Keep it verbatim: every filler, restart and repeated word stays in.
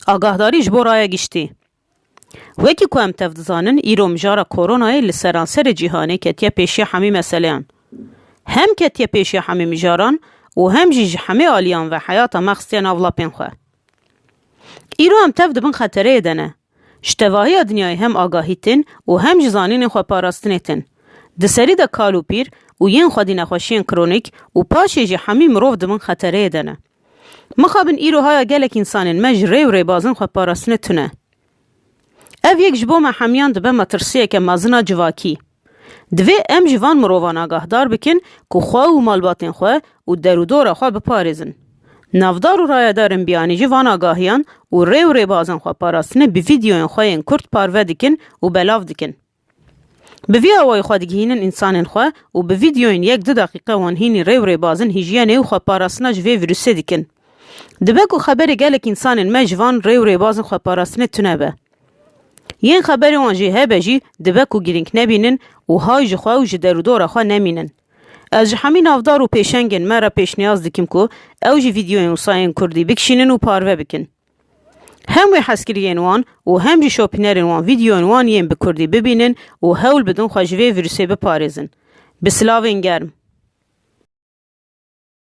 Agahdarî ji bo raya giştî. Wekî ku em tev dizanin, îro mijara koronayê li seranserê cîhanê ketiye pêşiya hemî meseleyan. Hem ketiye pêşiya hemî mijaran û hem jî ji hemî aliyan ve heyata me xistiye nav lapên xwe. Îro em tev di bin xetereyê de ne. Ji tevahiya dinyayê hem agahî tên û hem ji zanînên xwe parastinê tên. Di serî de kal û pîr û yên xwedî nexweşiyên kronîk û paşê jî hemî mirov di bin xetereyê de ne. Mixabin îro haya gelek însanên me ji rê û rêbazin xwe parastinê tune. Ev yek ji bo me hemiyan dibe metirsiyeke mezin a civakî. Divê em ji van mirovan agahdar bikin ku xwe û malbatên xwe û derûdora xwe biparêzin. Navdar û rayedarên biyanî jî van agahiyan û rê û rêbazên xwe parastinê bi vîdeoyên xwe yên kurt parve dikin û belav dikin. Bi vî awayî xwe digihînin însanên xwe û bi vîdeoyên yek du deqîqe wan hînî rê û rêbazin hîjiyenê û xwe parastina ji vê vîrusê dikin. Dibe ku xeberê gelek însanên me ji van rê û rêbazên xwe parastinê tune be. Yên xeberê wan jê hebe jî dibe ku girîng nebînin û hay ji xwe û ji derûdora xwe nemînin. Ez ji hemî navdar û pêşengên me re pêşniyaz dikim ku ew jî vîdeoyên wisa yên kurdî bikişînin û parve bikin. Hem wê hezkiriyên wan û hem jî şopînerên wan vîdeoyên wan yên bi kurdî bibînin û hewl bidin xwe ji vê vîrusê biparêzin. Bi silavên germ.